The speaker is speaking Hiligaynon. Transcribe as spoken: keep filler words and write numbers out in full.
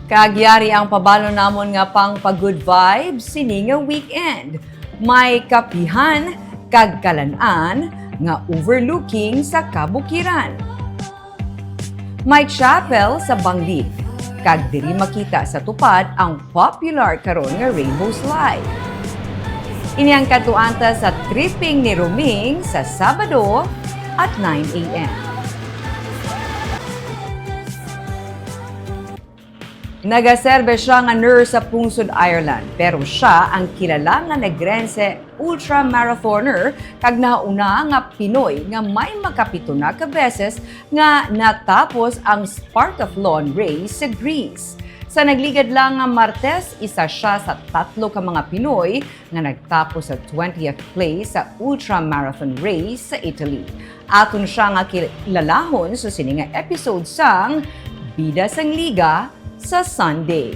Kag yari ang pabalo namon nga pang pa-good vibes sini nga weekend. May kapihan kag kalan-an nga overlooking sa kabukiran. May chapel sa Banglig, kag diri makita sa tupad ang popular karon nga rainbow slide. Ini ang kadtuan ta sa tripping ni Roming sa Sabado at nine a.m. Nagaserbe siya nga nurse sa pungsod Ireland, pero siya ang kilala nga nagrense ultramarathoner kag nahauna nga Pinoy nga may makapito na ka beses nga natapos ang Spartathlon race sa Greece. Sa nagligad lang nga Martes, isa siya sa tatlo ka mga Pinoy nga nagtapos sa twentieth place sa ultramarathon race sa Italy. Aton siya nga kilalahon sa sini nga episode sang Bida sang Liga sa Sunday.